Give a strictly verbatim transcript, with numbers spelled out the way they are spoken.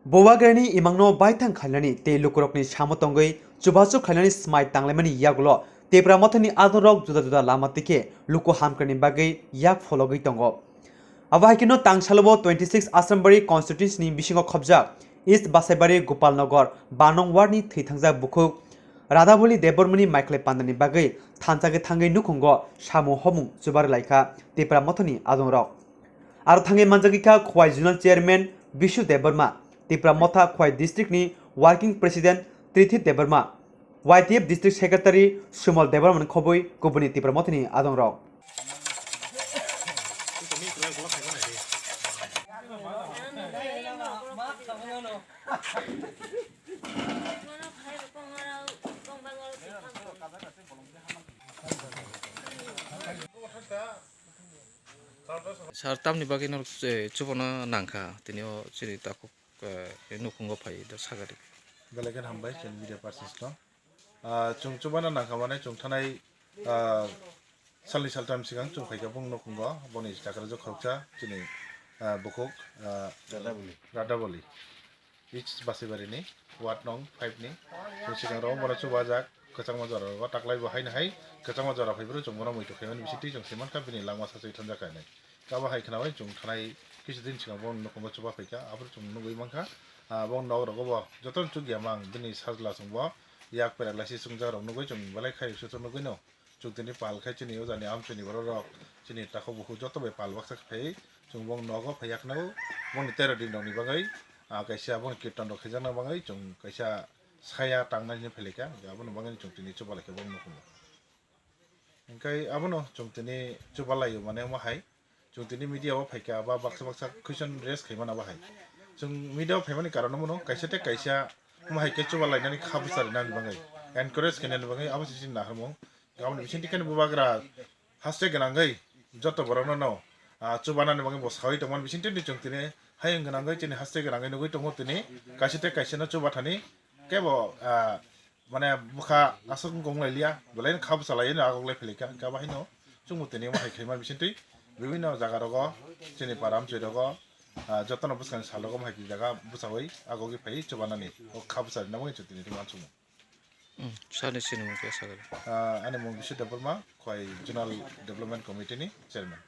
Bubagrani imangno baithang khainani tei lukurokni samo tongwi chubachu khainani smai tanglaimani yagulo Tipra Mothani adongrok juda juda lama tikhe luku hamkrai ni bagwi yak phologwi tongo. Abo hai kheno tang salobo twenty six Asrambari constituency ni bisingo khobjak East Basaibari Gopalnagar banong ward ni thwi thangjak bukhuk Radhaboli Debbarmani maikhlai pandani bagwi thansa khe thangwi nukhungo samung homung chubar laikha Tipra Mothani adongrok. Aro thangwi manjagwi kha Khowai Zonal Chairman Bishu Debbarma, Tipra Motha Khowai District ni Working President Trithi Debbarma, Y T F District Secretary Sumal Debbarma ni khobwi kubuni Tipra Mothani adongrok. Sir, tamni bagwi norok, eh, chubana nangkha, tini o chini takhuk, eh, nukhungo phai da sagari. Belai kheno hambai chini media persons no. Ah, chwng chubana nangkha mane chwng thanai, ah, salni saltam sikang chwng phaikha bong nukhungo, boni chakra jok khoroksa chini, ah, bukhuk, ah, Radhaboli. Radhaboli. East Basaibari ni, ward nong five ni. Chwng sikang rok bono chubajak, kwchangma jora rogo taklai bo haino hai, kwchangma jora phaiphuru chwng bono muitu khaimani bisingtwi chwng simankha bini langma sachi thanjak kainwi. Kabo hai khnawi chwng thanai kisu din sikang bono nukhungo chuba phaikha, aphuru chwng nugwi mankha, ah, bo nok rogo bo jotono chukya mang bini sajla chwng bo yak paralysis chwngjak rok nugwi chwng belai khai sutur nugwi no. Chwng tini pal khai chini o jani amchini borok rok, chini takhuk bukhuk joto bai pal baksa khai chwng bong nogo phai yakno boni tero din rok ni bagwi, ah, kaisa boni kirtan rok khaijakna bagwi chwng kaisa saya tangnai hinwi phailika, aboni bagwi chwng tini chuba laikha bong nukhungo. Hinkhe abono chwng tini chuba laio mane omo hai. Chwng tini media o phaikha, ba baksa baksa question raise khaimani abo hai. Chwng media o phaimani karon omono kaisa tei kaisa omo hai khe chuba lainani kha bwsa rinani bagwi, encourage khainani bagwi abo se chini naharmung. Aboni bisingtwi khe bubagra haste gwnangwi joto borokno no, ah, chubanani bagwi bo sawi tongmani bisingtwi chwng tini hayung gwnangwi chini haste gwnangwi nugwi tongo tini kaisa tei kaisa no chubathani kebo, ah, mane bwkha aswk wng kong lai liya, belai no kha bwsa lai no agok lai philika, hwnkhe abo haino chwngbo tini omo hai khaima bisingtwi bibinno jaga rogo chini para amchoi rogo, ah, jotono bwskangni sal rogo omo hai jaga bwsawi agogwi phai chubanani o kha bwsa rina bagwi chwng tini uansukmung. Hmm, sani sinimung khe sagari. Ah, ani mung Bishu Debbarma, Khowai Zonal Development Committee ni Chairman.